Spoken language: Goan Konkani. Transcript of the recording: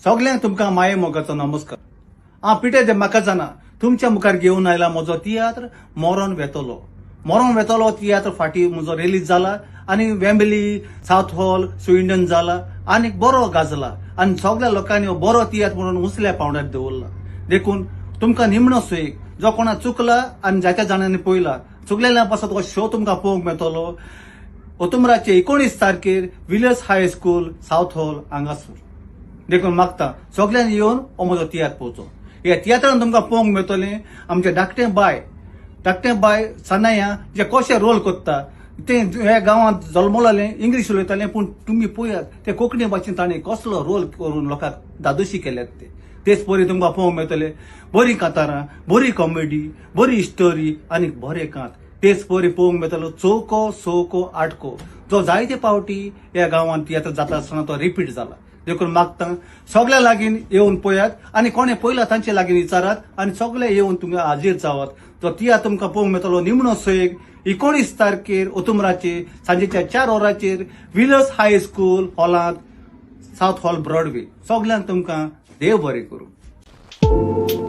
सगल्यांक तुमकां माये मोगाचो नमस्कार. हांव पिटर दे म्हाका तुमच्या मुखार घेवन आयला म्हजो तियात्र "मोरोन वेतलो". "मोरोन वेतलो" तियात्र फाटीं म्हजो रिलीज जाला आनी वेम्बली, सावथ हॉल, स्विंडन जाला आनी बरो गाजला आनी सगल्या लोकांनी हो बरो तियात्र म्हणून उंचल्या पावंड्यार दवरला. देखून तुमकां निमणो सोयीक, जो कोणा चुकला आनी जायत्या जाणांनी पळयला, चुकलेल्या पासत हो शो तुमकां पळोवंक मेळटलो ऑक्टोबराचे 19 तारखेर विलर्स हायस्कूल, सावथ हॉल हांगासर. देखून मागता, सगल्यांनी येवन हो म्हजो तियात्र पळोवचो. ह्या तियात्रान तुमकां पळोवंक मेळटलें आमचें धाकटें बाय, धाकटें बाय सनाया जे कशें रोल करता तें. ह्या गांवांत जल्मलेलें, इंग्लीश उलयतालें, पूण तुमी पळयात ते कोंकणी भाशेन ताणें कसलो रोल करून लोकांक धादोशी केल्यात ते. तेच परी तुमकां पळोवंक मेळटले बरी कांतारां, बरी कॉमेडी, बरी स्टोरी आनी बरें कांत. तेच परी पळोवंक मेळटलो चौको, सौको, आटको, जो जायते पावटी ह्या गांवांत तियात्र जाता आसतना तो रिपीट जाला. देखून मागता, सगल्या लागीं येवन पळयात आनी कोणें पळयला तांचे लागीं विचारात आनी सगळे येवन तुमी हाजीर जावात. तो तियात्र तुमकां पळोवंक मेळटलो निमणो सोयेक 19 तारखेर ओतुमराचेर सांजेच्या 4 वरांचेर विलर्स हायस्कूल हॉलांत, सावथ हॉल, ब्रॉडवे. सगल्यांक तुमकां देव बरें करूं.